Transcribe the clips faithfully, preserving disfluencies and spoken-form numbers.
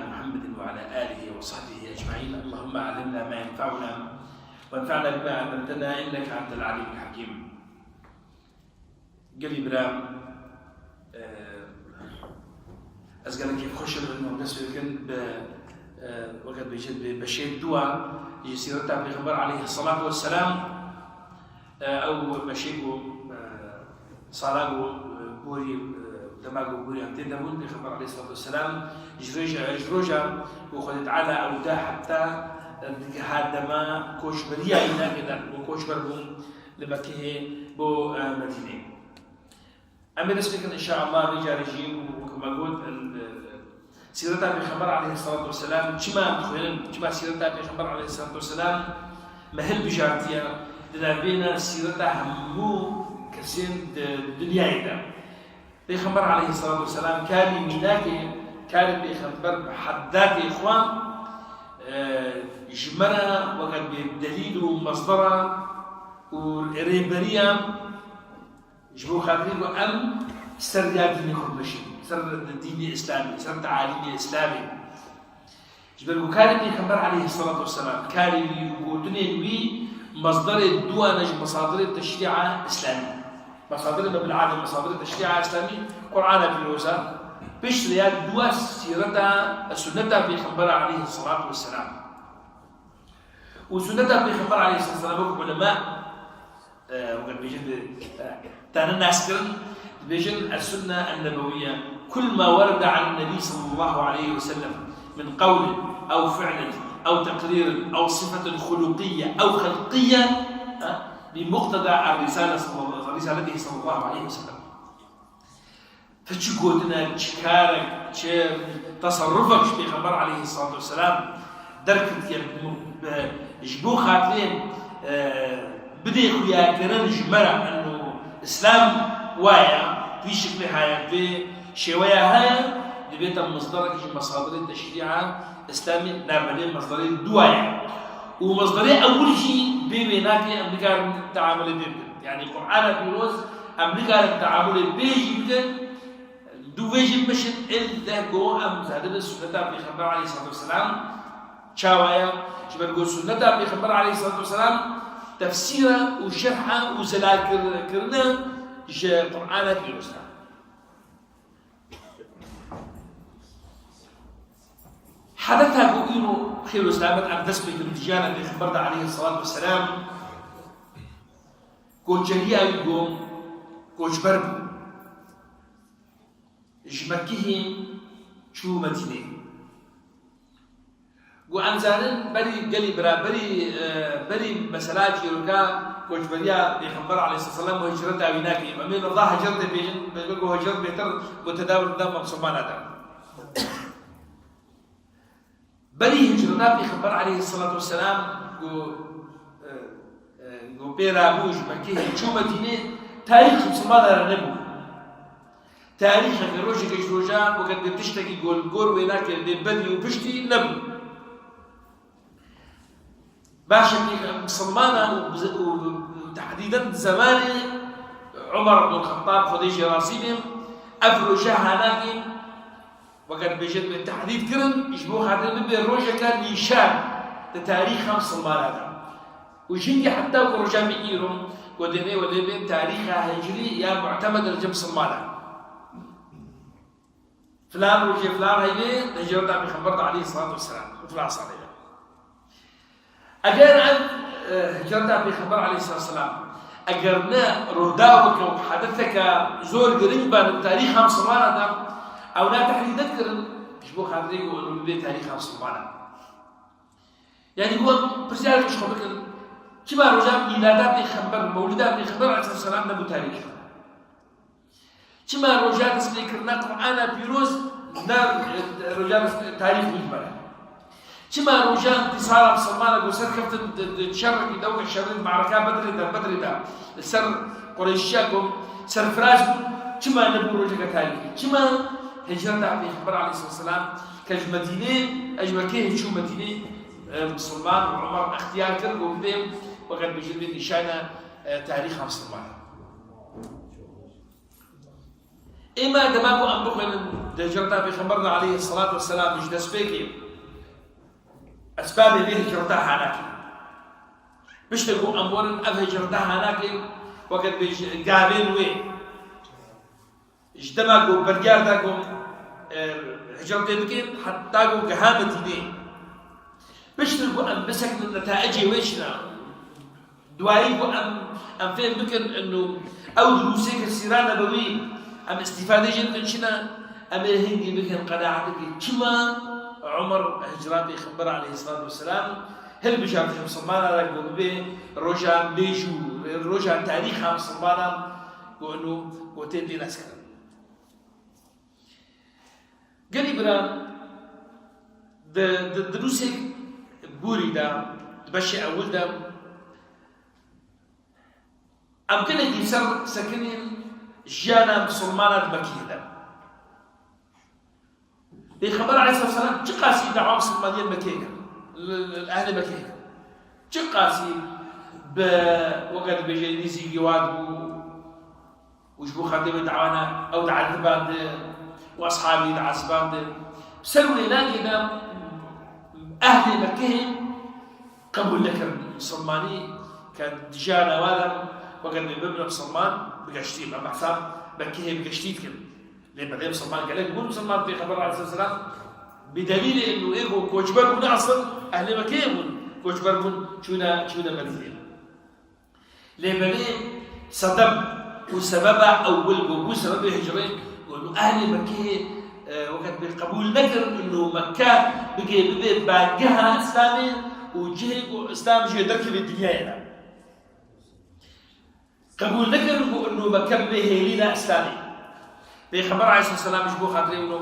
محمد وعلى آله وصحبه أجمعين. اللهم علمنا ما ينفعنا وانفعنا بما علمتنا إنك أنت العليم الحكيم. Gelî bira, e, ez gelekî xweş im, em dest pê bikin bi, e, weke dibêjin bi beşê dua ji sîreta Pêxember aleyhisselatu vesselam. E, ew beşê ku, e, sala ku, e, gorî, e, dema ku gorî em tê de bûn, Pêxember aleyhisselatu vesselam ji roja, ji roja ku Xwedê Teala ew da heta, e, digiha dema koçberiya Mînakê de, ku koçber bûn li Mekkeyê bo, e, Medînê. Em ê dest pê kin, înşeallah, vê carê jî, û wek me got, em, e, sîreta Pêxember aleyhisselatu vesselam, çima em dixwînin, çima sîreta Pêxember aleyhisselatu vesselam me hilbijartiye di navbêna sîreta hemû kesên di dinyayê de. Pêxember aleyhisselatu vesselam karî Mînakê, karê Pêxember bi heddatê xwe, e, ji me re weke bê delîl û mesdera û rêberiya Ji bo xatirê ku em ser ya dînê xwe bimeşin, ser dînê Îslamê, ser tealîmê Îslamê. Ji ber ku karê Pêxember aleyhisselatu vesselam, karê wî û gotinên wî, mesderê dua ne ji mesadirê teşrî'a Îslamî. Mesadirê me bil'ade, mesadirê teşrî'a Îslamî, Qur'ana Pîroz e. Piştre ya dua sîreta, sunneta Pêxember aleyhisselatu vesselam. Û sunneta Pêxember aleyhisselatu vesselam wek ulema E, wek dibêjin, e, tane naskirin, dibêjin, السنة النبوية كل ما ورد عن النبي صلى الله عليه وسلم من قول أو فعل أو تقرير أو صفة خلقية أو خلقية، e, بمقتضى الرسالة صلى الله، رسالته صلى الله عليه وسلم. Ti çi gotinek, çi karek, çi tesarrufek ji Pêxember aleyhisselatu vesselam derketiye, bi, ji bo xatirê, e, bidê xuyakirin ji me re, eno Îslam waye, vî şiklê heye, vê şêweya heye, dibête mesderekî ji mesadirê teşrî'a Îslamê, na belê mesderê dua ye. Û mesderê ewil jî bê wê nake, em nikarin teamulê pê bikin. Yanî Qur'ana Pîroz em nikarin teamulê pê jî bikin, Dû vê jî bimeşin, êl deh go em zêde bi sunneta Pêxember aleyhisselatu vesselam çawa ye? Ji ber ku sunneta Pêxember aleyhisselatu vesselam tefsîr e û şerh e û zelalkir-, kirine ji Qur'ana Pîroz e. Hedeta ku îro xêr û selamet em dest pê kirin di jiyana Pêxember de aleyhisselatu vesselam, koçeriya wî ku koçber bû. Ji Mekkehê çû Medînê. Got, em zanin berî gelî bira, berî, e, berî mesela çîroka koçberiya Pêxember aleyhisselam û hicreta wî nake. Em ê niha hicret dê bêjin, bêjin ku hicret bêtir got tedawul da Musulmana da. Berî hicreta Pêxember aleyhisselatu vesselam ku, e, e, ku pê rabû ji Mekkeyê çû Medînê, tarîx ji Misilmanan re nebû. Tarîxeke rojeke ji rojan weke dibê tiştekî ku li gor wê nake, dibê berî û piştî nebû. Baş e, Misilmanan û, û, û tehdîden di zemanê Umar ibn Xettab, Xwedê jê razî bê, ev roja hanakê Weke dibêje dibê tehdîd kirin, ji bo xatir bibe rojeke nîşan di tarîxa misilmana de. Û jî heta ku roja me îro, ku dêne welê bên tarîxa hicrî ya mu'temed li cem misilmana. Filan rojê filan heyvê, hicreta Pêxember de aleyhisselatu vesselam, û filan salê de. Eger ev, e, hicreta Pêxember aleyhisselam, eger ne rûdaweke û hedefeke zor girîng be di tarîxa misilmana de, ew ne tehdîd nekirin, ji bo xatirê ku ew bê tarîxa misilmana. Yanî ku em pirsiyarek ji xwe bikin, çima roja mîlada Pêxember, mewlida Pêxember aleyhisselam nebû tarîx? Çima roja destpêkirina Qur'ana pîroz ne, e, roja dest, tarîx bû ji me re? Çima roja întîsara misilmana ku ser keftin di, di şerekî de weke şerê mareka Bedrê de, Bedrê de li ser Qureyşiya ku serfiraz bûn, çima nebû rojeke tarîxî? Çima hicreta Pêxember aleyhisselam ke ji Medînê, e, ji Mekkeyê çû Medînê, e, misilman û Umar extiyar kir ku bibê weke dibêjin bê nîşana, e, tarîxa misilmana? Êma dema ku em bixwînin di hicreta Pêxember de aleyhisselatu vesselam ji destpêkê esbabê vê hicreta hanakê. Piştî ku em werin ev hicreta hanakê weke dibêje gavên wê. Ji dema ku biryar da ku, e, hicretê bikin, heta ku giha Medînê. Piştî ku em bisekinin netaicê wê çi ne. Duayî ku em, em fêm bikin inu ew dirûsê ke sîra nebewî em îstîfadê jê bikin çi ne, em ê hingî bikin qenaetekê çima Umar hicra Pêxember aleyhisselatu vesselam hilbijart ji misilmana re ku bibê roja mêjû, roja tarîxa misilmanan ku inu ku tê pênaskirin. Gelî bira, di, di, di dirûsê borî de, di beşê ewil de, em gelekî ser sekinîn jiyana misilmana di Mekî de. Pêxember aleyhisselam çiqasî dawa misilmaniyê Mekê kir, li, li ehlê Mekê kir. Çiqasî bi, weke dibêje, nêzîkî wan bû û ji bo xatirê wê dawana ew diezibandin û eshabî diezibandin. Bi ser wênagê de ehlê Mekê qebûl nekirin misilmanî ke di jiyana wan de weke dibê bibin misilman bi geştî, em behsa Mekê bi geştî dikin. Lê belê misilman gelek bûn, misilman Pêxember aleyhisselam bi delîlê inu ê ku koçber bûne, esil ehlê Mekeyê bûn, koçber bûn, çûne, çûne Medînê. Lê belê sedem û sebeba ewil ku bû sebebê hicrê, ku inu ehlê Mekeyê, e, weke dibê qebûl nekirin inu Mekke bigê bibe bangeha Îslamê û cihê ku Îslam jê derkeve dinyayê de. Qebûl nekirin ku inu Mekke bibe hêlîna Îslamê. Pêxember aleyhisselam ji bo xatirê inu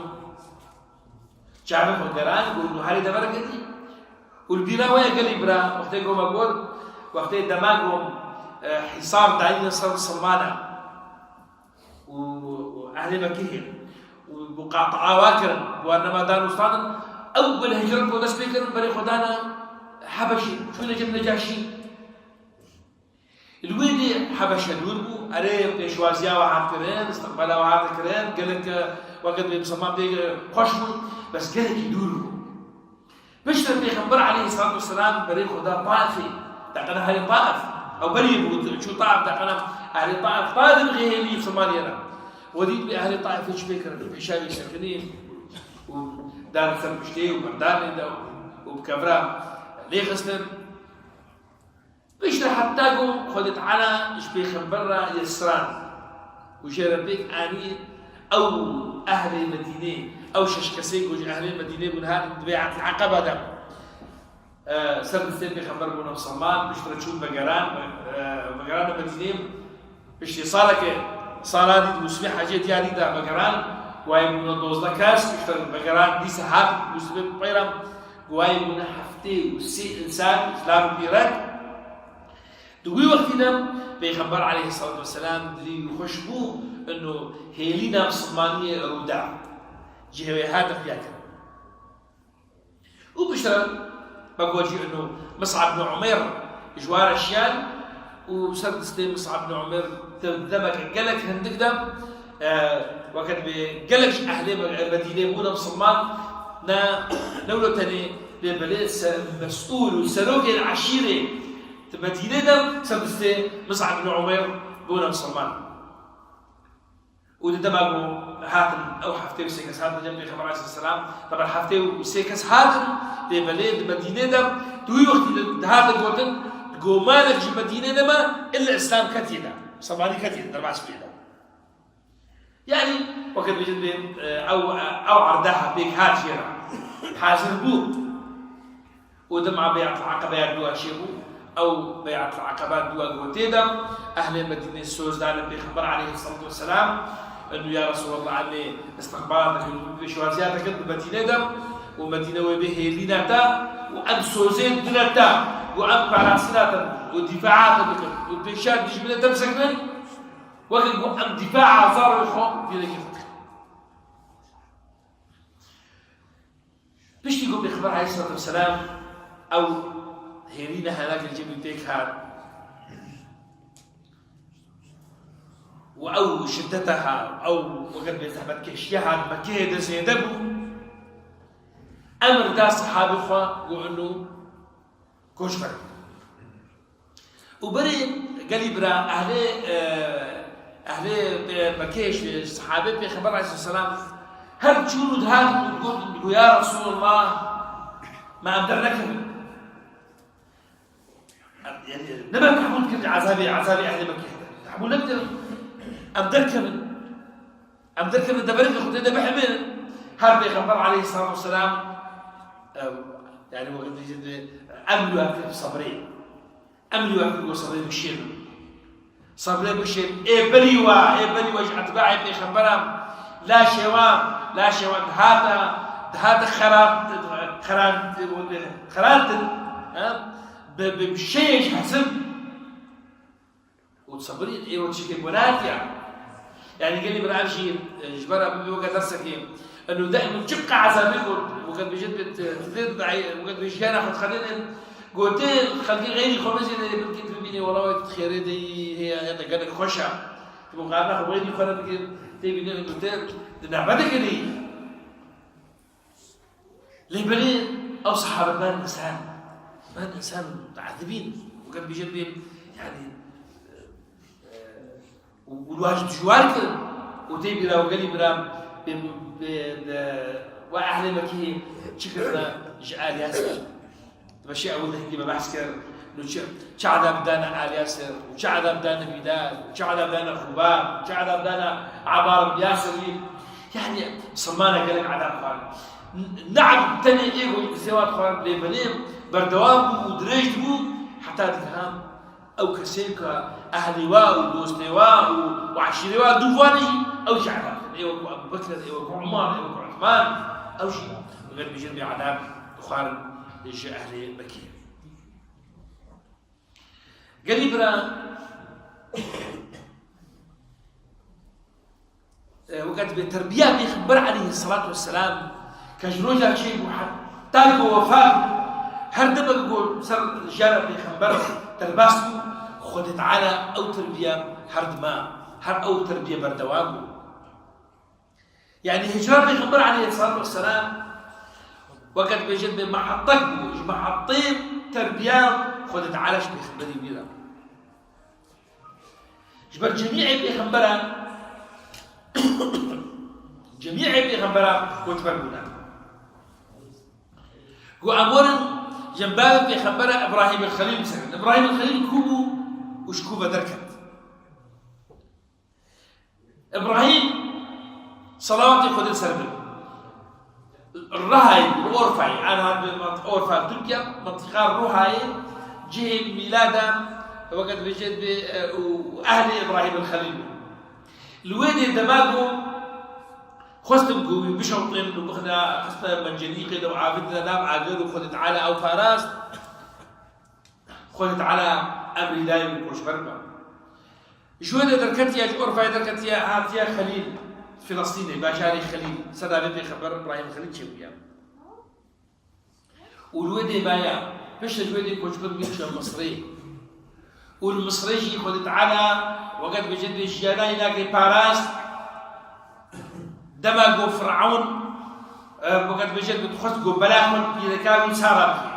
çavê xwe geran, ku inu herê deverek dî. Û li bîra we ye gelî bira, wextê ku me got, wextê dema ku, e, hîsar dayîne ser misilmana û, û ehlê Mekkehê û muqataa wa kirin, wan nema dan û standin, ew gel hicret ku dest pê kirin, berê xwe dane Hebeşî, çûne cem Necaşî. Li wê dê Hebeşe dûr bû, erê pêşwaziya we hat kirin, istiqbala we hat kirin, gelek, e, weke dibê misilman pê xweş bûn, bes gelekî dûr bû. Piştre Pêxember aleyhisselatu vesselam berê xwe da Taifê, deqene herê Taif. Ew berê bû, çû Taif deqene herê Taif, Taif dibixê hêlî misilmaniyê re. We dît bi ehlê Taifê çi pê kirin, pêşa wî sekinî û dan ser piştê û berdanê de û bi kevra lê xistin. Piştre heta ku Xwedê Teala ji Pêxember re yesran û jê re pêk anî ew ehlê Medînê, ew şeş kesê ku ji ehlê Medînê bûn hatin di Bey'atil Eqeba de, e, ser destê Pêxember bûne misilman, piştre çûn vegeran, e, vegeran Medînê. Piştî saleke, sala dî di mûsimê hecê diya dî de vegeran, wayê bûne dozdeh kes, piştre vegeran dîsa hat mûsimê peyra, wayê bûne heftê û sê însan, ji lav û pîrek. Di wî wextî de Pêxember aleyhisselatu vesselam dilê wî xweş bû, ino hêlîna misilmaniyê rû da. Cihê wê hate xuya kirin. Û piştre me got jî ino Mis'ab bin Umeyr ji wan re şiyan û ser destê Mis'ab bin Umeyr di demeke gelek hindik de, e, weke dibê gelek ji ehlê Me-, Medînê bûne misilman, ne, ne wilo tenê lê belê se-, mesûl û serokên eşîrê di Medînê de ser destê Mis'ab bin Umeyr bûne misilman. Û di dema ku hatin, ew heftê û sê kes hatin cem Pêxember aleyhisselam, teber heftê û sê kes hatin, lê belê di Medînê de, di wî wextî de dihate gotin, gomanek ji Medînê neme, illa Îslam ketiye de, misilmanî ketiye de, derbas bûye de. Yanî, weke dibêjin bê, e, ew, ew erdeha pêk hat jê re. Hazir bû. Û dema Bey'atul Eqebeya dûa çêbû, ew Bey'atul Eqeba dûa gotê de, ehlê Medînê soz dane Pêxember aleyhisselatu vesselam, inu ya Resulallah, em ê istiqbala te kin, pêşwaziya te kin di Medînê de, û Medîne wê bê hêlîna te, û em sozê dine te, û em parastina te, û dîfaa te bikin, û pêşiya dijminê te bisekinin, weke ku em dîfaa zarê xwe, dînekê xwe dikin. Piştî ku Pêxember aleyhisselatu vesselam ew hêlîna hanakê li cem wî pêk hat û û ew şiddeta ha, ew wekî bê zehmetkêşiya ha di Mekkeyê de zêde bû, emir da sehabê xwe ku ino koçber bin. Û berê gelî bira ehlê, e, ehlê, e, Mekkeyê ji sehabê Pêxember aleyhisselam her çûn û dihatin û digotin, digo, "Ya Resulallah, me em dernekevin." Em, yani, ne me tehmûl kir ezabê, ezabê ehlê Mekkeyê. Tehmûl nekirin. Em derkevin. Em derkevin, deverê Xwedê de bihemînin. Her Pêxember aleyhisselatu vesselam, e, yani, wekî dibêjin, emr wî kir bi sebrê. Emr wî kir ku sebrê bikişênin. Sebrê bikişên, ê berî we, ê berî we ji etbaê Pêxemberan, laşê wan, laşê wan dihate, dihate xeran-, xeran-, xerantin, he? Bi, bi, bi şêş hezin. Û sebrî, ê we tiştekê gonatiya. Yani gelî bira ev jî, e, ji ber ev bibê weke dersekê. Eno de eno çiqa ezabê got, weke dibêjin bê, e, tê, weke dibêjin jiyana xwe dixelînin. Gotê, xelkê xeyrî xwe mezêne, belkî tu bibînê, wela wê tu xêrê de yî, hê ya te gelek xweş e. Tu muqarene xwe xeyrî xwe re bike, tê bîne, tu tê di nehmeteke de yî. Lê belê ew sehabe ben insan, ben insan diezibîn. Weke dibêjin bê, yani, e, e, û, û waj dijwar kirin. Û tê bîra û gelî bira bê, bê, de, we ehlê Mekkeyê çi kirine ji Alî Yasir? Di beşê ewil de hingî me behs kir. Û çi, çi edab dane Alî Yasir, û çi edab dane Bîlal, û çi edab dane Xubab, û çi edab dane Ammar bin Yasir wî. Yani, misilmana gelek edab xwarin. N-, ne'b tenê ê ku dizê wan xwarin lê belê berdewam bû û dirêj dibû heta digihan Ew kesên ku ehlê wa û dostê wa û, û eşîrê wa dûv wan jî, ew jî edab dikin. Ê wekû Ebû Bekir, ê wekû Umar, ê wekû Uthman, ew jî, weke dibêjin bê edab dixwarin ji ehlê Mekkê. Gelî bira, E, weke dibê terbiya Pêxember aleyhisselatu vesselam, ke ji roja çêbû heta ku wefat bû, her demek ku ser jiyana Pêxember derbas bû, Xwedê Teala ew terbiya her dima, her ew terbiya berdewam bû. Yani hicra Pêxember aleyhisselatu vesselam, weke dibêjin bê mehetek bû, ji mehetê terbiya Xwedê Teala ji Pêxemberî wî re. Ji ber cemîê pêxemberan, cemîê pêxemberan koçber bûne. Ku em werin, ji bavê pêxembera Îbrahîm el Xelîl biserin. Îbrahîm el Xelîl kû bû û ji kû ve derket? Îbrahîm, selawatê Xwedê li ser bin. Rihayê, Urfayê, ana bi mant-, Urfa, Tirkiye, mentiqa Rihayê, cihê mîlada, weke dibêje dibê, e, û, û ehlê Îbrahîm el Xelîl bûn. Li wê dê dema ku xwestin ku wî bişewitînin û bixine, xiste mencelîqê de û avêtine nav agir û Xwedê Teala ew parast, Xwedê Teala emrî dayê û koçber be. Ji wê de derketiye, ji Urfayê derketiye, hatiye Xelîl, Filistînê, bajarê Xelîl, ser navê pêxember Îbrahîm Xelîl çêbûye. Û li wê dê maye, piştre ji wê dê koçber bûye çûye Misrê. Û li Misrê jî Xwedê Teala, weke dibêje dê jiyana wî nake parast, Dema ku Firavun, e, weke dibêje, dixwest ku bela xwe pîreka wî Sara bike.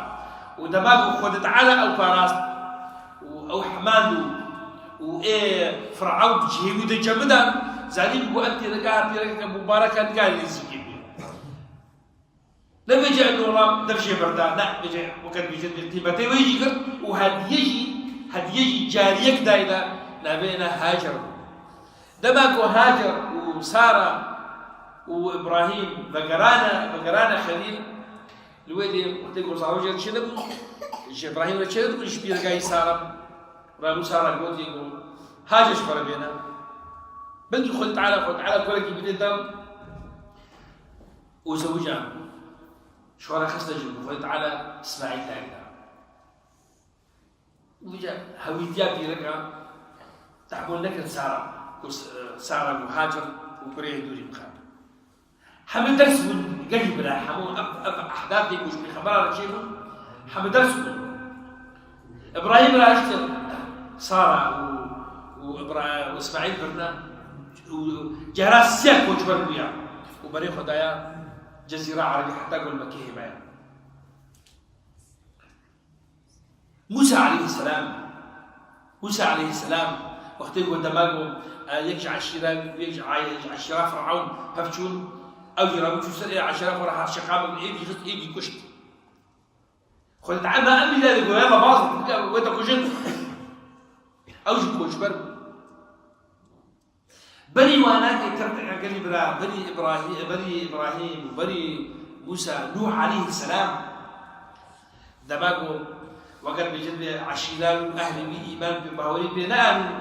Û dema ku Xwedê Teala ew parast û ew hemand û, û ê Firavun di cihê wî de cemidan, zanîbû ku ev pîreka, pîrekeke mubarek e, nikarî nêzîkê bê. Nebêje eno ram dev jê berda, ne, bêje, weke dibêje, qîmetê wê jî girt û hediye jî, hediye jî cariyek dayne, navê ne Hacer bû. Dema ku Hacer û Sara û Îbrahîm vegerane, vegerane Xelîl, li wê dê wextê ku zarok jê re çênebû, ji Îbrahîm re çênebû, ji pîreka wî Sara, rabû Sara gotî ku Hacer ji xwe re bêne. Belkî Xwedê Teala, Xwedê Teala kurekî bidê te û zewican. Ji xwe re xiste jin, Xwedê Teala Îsmaîl dayê da. Wîca hewîtiya pîreka tehmûl nekir Sara, ku S-, Sara ku Hacer û kurê dûrî bixe. Hemû ders bûn gelî bira, hemû ev, ev ehdathê ku ji pêxembera re çêbûn, hemû ders bûn. Îbrahîm rahiştin, Sara û, û Îbra-, û Îsmaîl birine. û cehra siyek koçber bûya û berê xwe daya Cezîra Erebî heta ku li Mekê hêmaya. Mûsa aleyhisselam, Mûsa aleyhisselam wextê ku dema ku, e, yek ji eşîra, yek ji ay-, ji eşîra Firavun pevçûn, ew jî rabû çû ser ê eşîra xwe re hat şeqam êdî xist, êdî kuşt. Xwedê Teala em bî lê goya me baz, wê te kujin. Ew jî koçber bû. Berî wana tê tirteka gelî bira, berî Îbrahî-, berî Îbrahîm û berî Mûsa, Nûh aleyhisselam. Dema ku weke dibêjin vê eşîra û ehlê wî îman pê bawerî pê neanîn.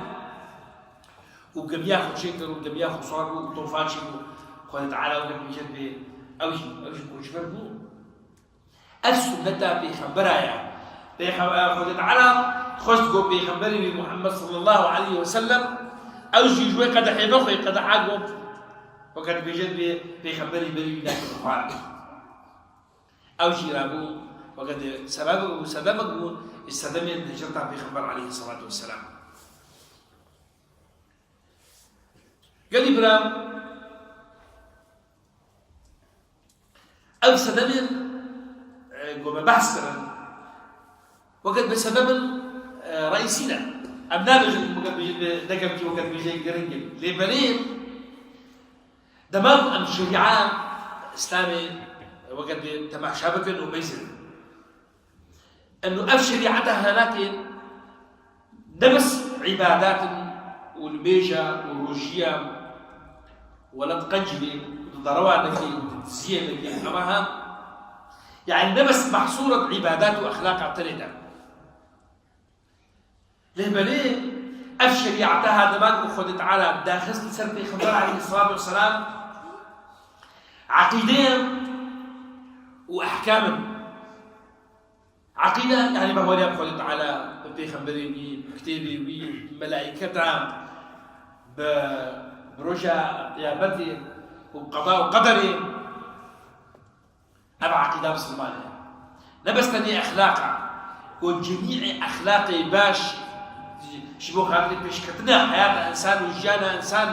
Û gemiya xwe çêkir û gemiya xwe sar bû û tofan çêbû. Xwedê Teala weke dibêjin vê ew jî, ew jî koçber bû. Ev sunneta pêxembera ye. Pêxem-, Xwedê Teala xwest ku pêxemberê wî Muhammed sallallahu aleyhi ve sellem, ew jî ji wê qedehê vexwê, qedeha ku weke dibêjin vê pêxemberî berî wî nekir xwarin. Ew jî rabû weke di sebeb û sedemek bû, ji sedemên hicreta pêxember aleyhisselatu vesselam. Gelî bira, ev sedemên, e, ku me behs kirin, weke bi sebebin, e, reîsî ne. Em nabêjin weke bêjin bi nekelkî weke bêjin giring in. Lê belê dema ku em şerîa Îslamê weke bi temaşa bikin û bêjin. Eno ev şerîeta hanakê ne bes îbadat in û nimêja û rojiya welat qencî û di derewa nekê û di diziyê nekê, ema ha, yani ne bes mehsûra di îbadat û exlaqa tenê de. Lê belê ev şerîeta ha dema ku Xwedê Teala daxist li ser Pêxember aleyhisselatu vesselam, eqîde ye û ehkam in. Eqîde, yani baweriya bi Xwedê Teala, bi pêxemberê wî, bi kitêbê wî, bi melaîketa, bi, bi roja qiyametê û qeda û qederê. Ev eqîda misilman e. Ne bes tenê exlaq e. Ku cemîê exlaqê baş ji bo xatirê pêşketina heyata însan û jiyana însan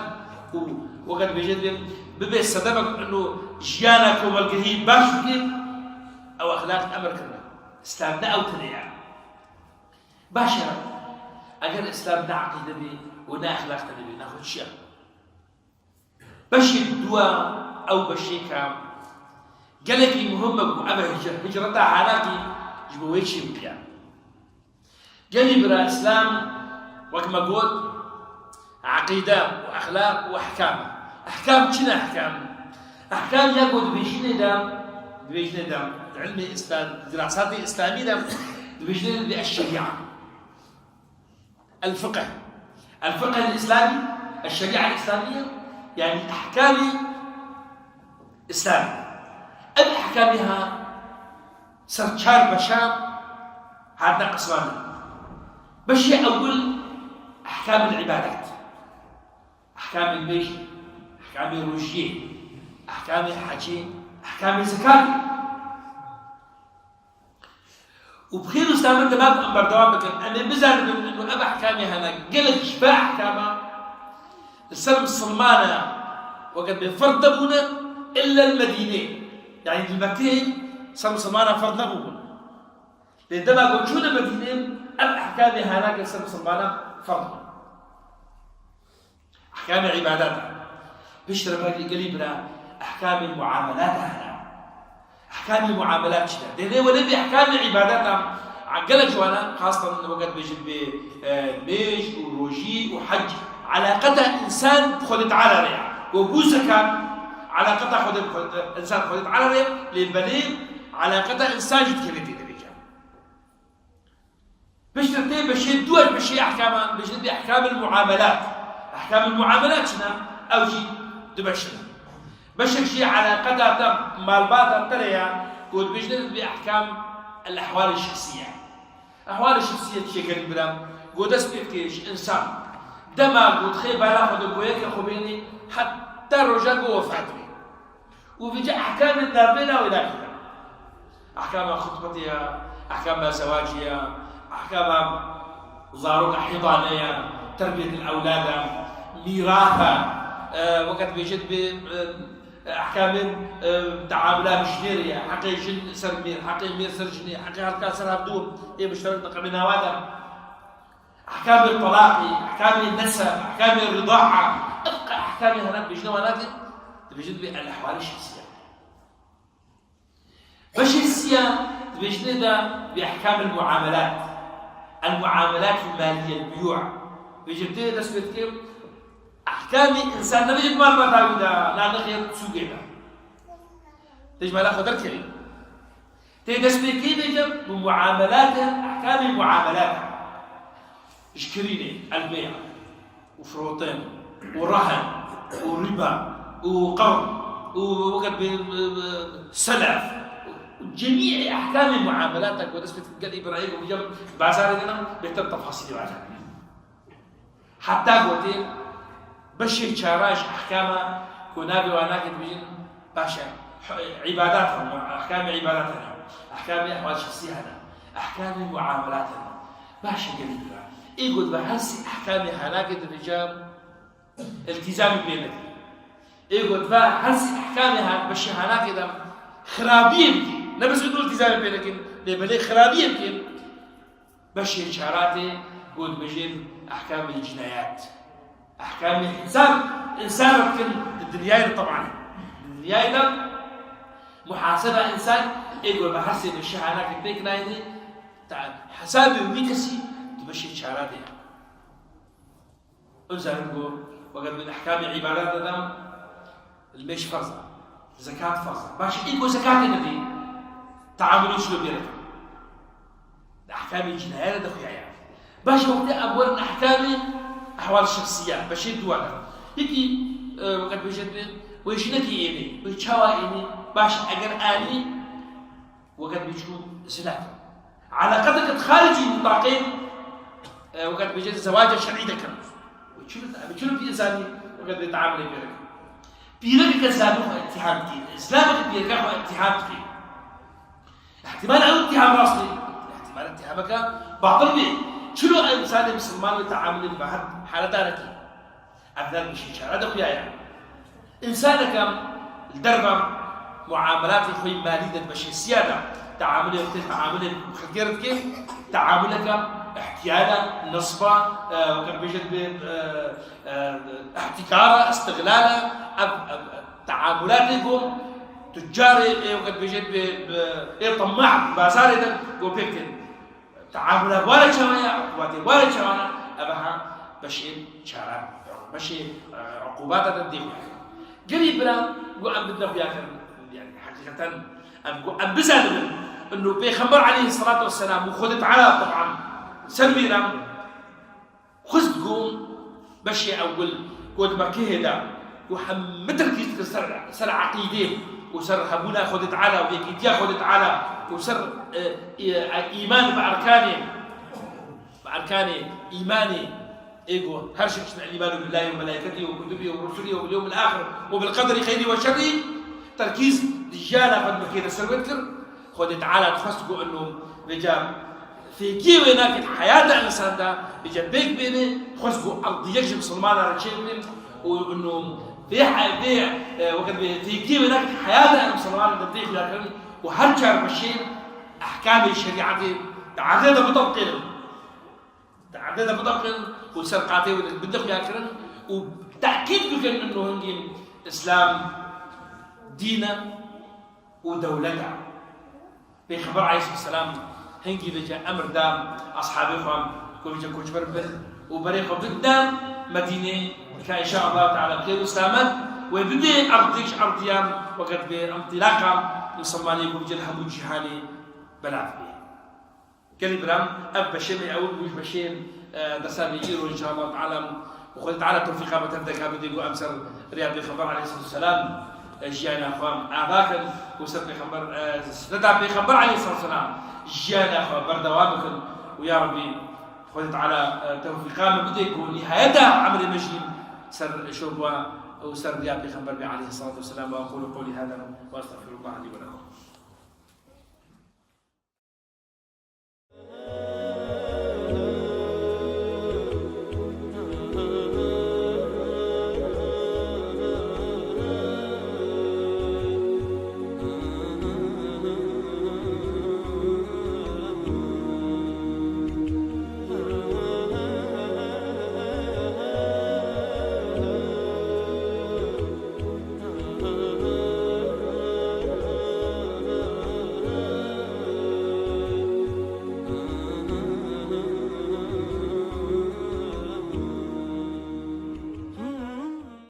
û weke dibêje dibê bibe sedemek ino jiyana komelgehî baş bike, ew exlaq emir kirine. Îslam ne ew tenê ye. Baş e, eger Îslam ne eqîde bê û ne exlaq tenê bê, naxwe çi ye? Beşê dua ew beşêka gelekî muhim e ku ev hic-, hicreta hanakî ji bo wê çê bike. Gelî bira Îslam, wek me got, eqîde û exlaq û ehkam. Ehkam çi ne ehkam? Ehkam ya ku dibêjinê de, dibêjinê de, di ilmê Îslam, dirasatê Îslamî de dibêjinê de eşşerîa. الفقه. الفقه الإسلامي، الشريعة الإسلامية، يعني أحكام إسلام. Ev ehkamê ha ser çar beşa hatine qismandin. Beşê ewil ehkamê îbadet. Ehkamê nimêjê, ehkamê rojiyê, ehkamê hecê, ehkamê zekatê. Û bi xêr û selamet dema ku em berdewam bikin, em ê bizanibin ino ev ehkamê hene gelek ji vê ehkama li ser misilmana weke bê ferz nebûne illa li Medînê. Yanî li Mekkeyê ser misilmana ferz nebûbûn. Lê dema ku çûne Medînê ev ehkamê hene li ser misilmana ferz bûn. Ehkamê îbadet e. Piştre belkî gelî bira ehkamê muamelat e hene. Ehkamê muamelat çi ne? Dê lê wele vê ehkamê îbadet e. Gelek ji wana, xastan weke dibêjin bê, e, mêj û rojî û hec. Eleqeta însan bi Xwedê Teala re ye. Ku bû zekat, eleqeta Xwedê bi Xwedê, însan bi Xwedê Teala re ye. Lê belê eleqeta însan jî dikeve tê de vêca. Piştre tê beşê dua ji beşê ehkaman, bêjin bi ehkamil muamelat. Ehkamil muamelat çi ne? Ew jî du beş in. Beşek jî eleqeta te malbata te re ye, ku dibêjin bi ehkam el ehwal şexsiye. Ehwal şexsiye çi ye gelî bira? Ku dest pê dike ji însan. Dema ku dixê bala xwe de goyeke xwe bênê, heta roja ku wefat bê. Û vêca ehkamên navbêna wê dakeve. Ehkama xutbetê ye, ehkama zewacê ye, ehkama zaroka hîdane ye, terbiyetil ewlad e, mîrath e, E, weke dibêje dibê, e, ehkamên, e, teamula bi jinê re ye. Heqê jin ser mêr, heqê mêr ser jinê, heqê her ka ser hevdû ê muşterek di qebê nawa de. Ehkamê telaqî, ehkamê neseb, ehkamê ridaa, efqa ehkamê hene dibêjine wana ke dibêje dibê el-ehwalê şexsiye. Beşê siya dibêjinê de bi ehkam el-muamelat. El-muamelat el-maliye, el-buyû. Dibêje tê dest pê dike ehkamê însan nebêje di malbata wî de, na nexêr sûgê de. Tê ji mala xwe derkevî. Tê dest pê kê bêje bi muamelat, ehkamê muamelat. Ji kirînê, el-bey'a. û firotin û rehen û riba û qerz û weke bi, bi, bi, selef û cemî ehkamê muamelata ku dest pê gel Îbrahîm û gel bazarê de ne bêtir tefasîlê vajin. Heta gotê beşê çara ji ehkama ku navê wan nake dibêjin Baş e, îbadat hene, ehkamê îbadat hene, ehkamê ehwal şexsî hene, ehkamê muamelat hene. Baş e gelî bira. Ê got ve her sî ehkamê hanakê dibêje iltîzamî pê neke. Ê got ve her sî ehkamê han-, beşê hanakê de xirabiyê bikî. Ne bes êdû iltîzamê pê nekin, lê belê xirabiyê bikî. Beşê çaratê got bêjin ehkamê cinayet. Ehkamê hesab însan re dikin di dinyayê de teban. Di dinyayê de muhaseba însan ê got ve her sê beşê hanakê pêk nayênê, ta hesabê wî kesî di beşê çaratê ye. Ew zanin ku weke di ehkamê îbadat de de, limêj ferz e, zekat ferz e. Baş e, ê ku zekatê nedî, teamulê çilo pê dikin. Di ehkamê cinayet de xuya ye. Baş e, wextê em werin ehkamê ehwal şexsiye, beşê duwa de. Yekî, e, weke dibêje dibê, wê jinekê ênê, wê çawa ênê, baş e, eger anî, Weke dibê çû zina kir. Eleqeteke xaricî nitaqê, e, weke dibêje zewaca şerî de kir. Çilo, çilo pî însanî weke dibê teamulê pê dike. Pîrekeke zanî xwe îtîham dike. Zilameke pîreka xwe îtîham dike. Îhtîmal ew îtîham rast bê. Îhtîmal îtîhameke batil bê. Çilo ew însanê misilman wê teamulê bi her haleta re dike. Ev der beşê çara de xuya ye. Însaneke li derve muamelatê xwe yê malî de di beşê siya de teamulê, wextê teamulê bi xelkê re dike, teamuleke ihtiyal e, nesb e, e, weke dibêje dibê, e, e, ihtikar e, istiglal e, ev, ev, teamulatê ku tucarê, e, weke dibêje dibê, e, ê temah di bazarê de ku pê dikin. Teamula ware çawa ye, uqûbatê ware çawa ne, ev ha beşê çaran, beşê, e, uqûbata de dê xuya kirin. Gelî bira, ku em bidine xuya kirin, yani, heqîqeten, em ku em bizanin, inu Pêxember aleyhisselatu vesselam û Xwedê Teala, teban, ser wî re, Xwist ku beşê ewil ku di Mekkehê de ku hemî terkîz dikir ser, ser eqîdê û ser hebûna Xwedê Teala û yekîtiya Xwedê Teala û ser, e, e, îman bi erkanê, bi erkanê îmanê ê ku her şey, işte, el-îmanu billahi ve melaiketihi ve kutubihi ve rusulihi ve bil yevmil ahir ve bil qedri xeyrihi ve şerrihi, terkîz di jiyana xwe di Mekkehê de ser wê dikir. Xwedê Teala dixwest ku inu vêca fêkiyê wê nake di heyata însan de, vêca pêk bêne, xwest ku erdî yek ji misilmanan re çêbibin û inu vê he-, vê, e, weke dibê fêkiyê wê nake di heyata misilmanan de tê xuya kirin û her çar beşê ehkamê şerîetê di erdê de bitebqênin. Di erdê de bitebqênin û ser qatê wê de bide xuya kirin û tekîd bikin inu hingî Îslam dîn e û dewlet e. Pêxember aleyhisselam hingî vêca emir da ashabê xwe ku vêca koçber bin û berê xwe bidin Medînê, ka înşaallah teala xêr û selamet wê bibê erdêk ji erdiyan weke dibê întilaqa misilmanê ku vêca li hemû cîhanê belav bê. Gelî biram, ev beşê me ewil bû ji beşê, e, dersa me îro, înşallah teala, û Xwedê Teala tewfîqa me tev de ka bidê ku em ser rêya Pêxember aleyhisselatu vesselam, e, jiyana xwe ava kin û ser Pêxember, e, sunneta Pêxember aleyhisselatu vesselam jiyana xwe berdewam bikin û ya Rebbî Xwedê Teala, e, tewfîqa me bidê ku nihayeta emrê me jî ser şoba û ser rêya Pêxember be aleyhisselatu vesselam. Ve aqulu qewlî hada ve estexfirullah lî ve lekum.